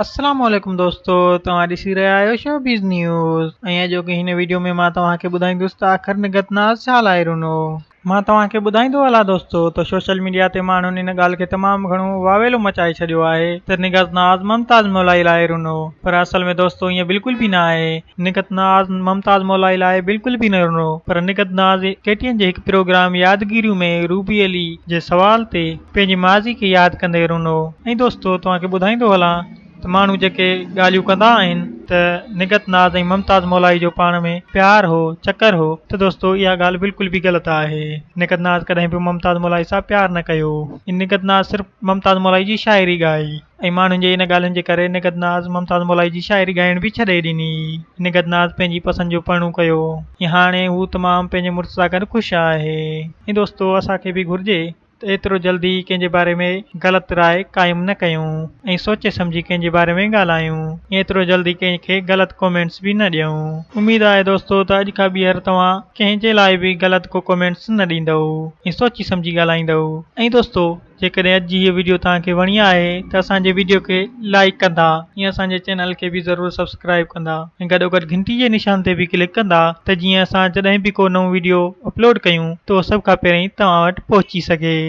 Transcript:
السلام عليڪم دوستو توهان ڏسي رهيا آهيو شوبيز نيوز ۽ اڄوڪي هن ويڊيو ۾ مان توهان کي ٻڌائيندس ته آخر نگهت ناز ڇا لاء رنو. مان توهان کي ٻڌائيندو هلان دوستو ته سوشل ميڊيا تي ماڻهن ان ڳالهه کي تمام گهڻو واويلو مچائي ڇڏيو آهي ته نگهت ناز ممتاز مولائي لاء رنو پر اصل ۾ دوستو ائين بلڪل به نه آهي نگهت ناز ممتاز مولائي لاء بلڪل به نه رنو پر نگهت ناز ڪي ٽي اين جي هڪ پروگرام يادگيريون ۾ روبي علي جي سوال تي پنهنجي ماضي کي ياد ڪندي رنو. ۽ دوستو توهان کي ٻڌائيندو هلان ته ماڻهو جيڪي ڳالهيون ڪندا آهن ته نگهت ناز ۽ ممتاز مولائي جو پاڻ ۾ پيار هو چڪر هو ته دوستو اها ڳالهه بلڪل به غلط آهي نگهت ناز ڪڏهن به ممتاز مولائي سان پيار نه ڪيو ۽ نگهت ناز صرف ممتاز مولائي جي شاعري ڳائي ۽ ماڻهن جي ان ڳالهين جي ڪري نگهت ناز ممتاز مولائي جي شاعري ڳائڻ به ڇڏي ڏني نگهت ناز پنهنجي پسند جو پرڻو ڪيو ۽ هاڻي هو تمام پنهنجي مڙس سان گڏ خوش آهي ۽ دوستو اسان کي به گهرجي ته ايترو جلدي ڪنهن جي باري ۾ غلط راء قائم نه ڪيون ۽ سوچي سمجهي ڪنهن جي باري ۾ ڳالهايون ۽ ايترو جلدي ڪنهن کي غلط ڪمينٽس به نه ڏيون. اميد آهي دوستو ته اڄ کان ٻيهر توهان ڪنهن جي لاء به غلط ڪو ڪمينٽس نه ڏيندؤ ۽ سوچي سمجهي ڳالهائيندؤ ۽ دوستو جيڪڏهن اڄ جي هيء وڊيو توهان کي وڻي آهي ته اسان جي وڊيو کي لائيڪ ڪندا ۽ اسان جي چينل کي به ضرور سبسڪرائيب ڪندا ۽ گڏوگڏ گهنٽي جي نشان تي به ڪلڪ ڪندا ته جيئن اسان جڏهن به ڪو نئون وڊيو اپلوڊ ڪيون ته اهو سڀ کان پهرين توهان وٽ پهچي سگهي.